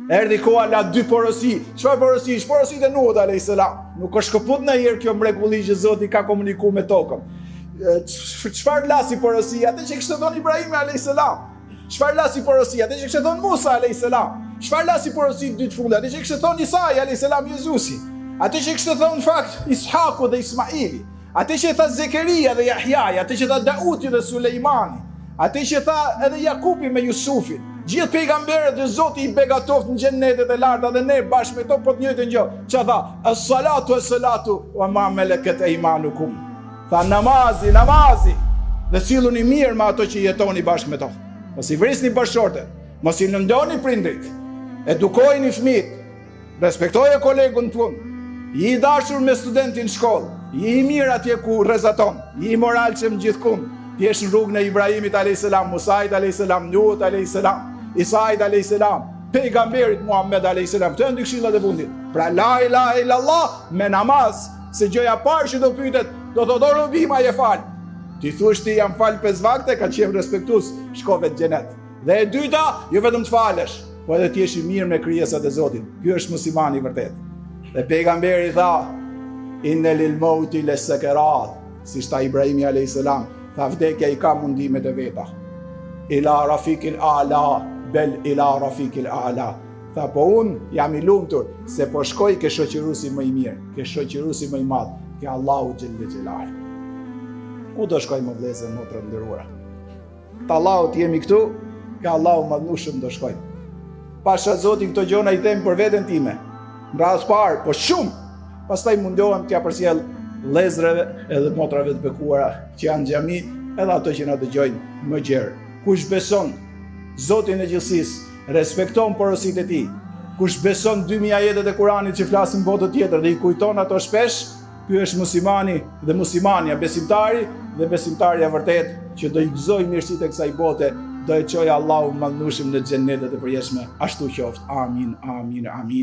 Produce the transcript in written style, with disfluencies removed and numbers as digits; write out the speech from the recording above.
Erdhi koha la dy porosi. Çfarë porosi? Porositë e Nuhut alayhis salam. Nuk është shkëput ndonjëherë kjo mrekulli që Zoti ka komunikuar me tokën. Çfarë la si porosi? Atë që kishte thënë Ibrahimi alayhis salam. Çfarë la si porosi? Atë që kishte thënë Musa alayhis salam. Çfarë la si porosi dy të fundit? Atë që kishte thënë Isai alayhis salam Jezusi. Atë që kishte thënë në fakt Ishaku dhe Ismaili. Atë që tha Zekeria dhe Jahjaja, atë që tha Dauti dhe Sulejmani, atë që tha edhe Jakupi me Jusufin, gjithë pejgamberët dhe Zoti i begatoftë në xhennetet e larta dhe ne bashkë me to po të njëjtën gjë. Ça tha? Es-salatu es-salatu wa ma meleket ejmanukum. Tha namazi, namazi. Dhe silluni mirë me ato që jetoni bashkë me to. Mos i vrisni bashkëshortet, mos i lëndoni prindrit. Edukojini fëmijët, Respektoje kolegun në punë. Ji i dashur me studentin në shkollë. Ji i mirë atje ku rrezaton. Ji i moralshëm gjithkund. Të jesh në rrugën e Ibrahimit alayhis salam, Musait alayhis salam, Nuhut alayhis salam, Isait alayhis salam, pejgamberit Muhammed alayhis salam. Këto janë dy këshillat e fundit. Pra la ilaha illallah me namaz, se gjëja e parë që do pyetet, do thotë o robi im a je fal. T'i thuash ti jam fal pesë vakte, ka qenë respektues, shkove në xhenet. Dhe e dyta, jo vetëm të falesh, po edhe të jesh i mirë me krijesat e Zotit. Ky është muslimani i vërtetë. Dhe pejgamberi tha, inne lil mauti le sekerat, siç tha Ibrahimi a.s. Tha vdekja i ka mundimet e veta. Ila rafikil ala, bel ila rafikil ala. Tha po unë jam i lumtur se po shkoj ke shoqëruesi më i mirë, ke shoqëruesi më i madh, ke Allahu xhelle xhelal. Ku do shkojmë vëllezër motra të nderuara? Të Allahut jemi këtu, ke Allahu i madhnushëm do shkojmë. Pasha Zotin këto gjona i them për veten time. Në radhë të parë, po shumë. Pastaj mundohem t'ia përcjell vëllezërve edhe motrave të bekuara që janë në xhami, edhe ato që na dëgjojnë më gjerë. Kush beson Zotin e gjithësisë, respekton porositë e tij. Kush beson 2000 ajetet e Kuranit që flasin botën tjetër dhe i kujton ato shpesh, Ky është muslimani dhe muslimania, besimtari dhe besimtarja e vërtetë që do i gëzojë mirësitë e kësaj bote, do e çojë Allahu i madhnushëm në xhennetet e përjetshme. Ashtu qoftë. Amin, amin, amin.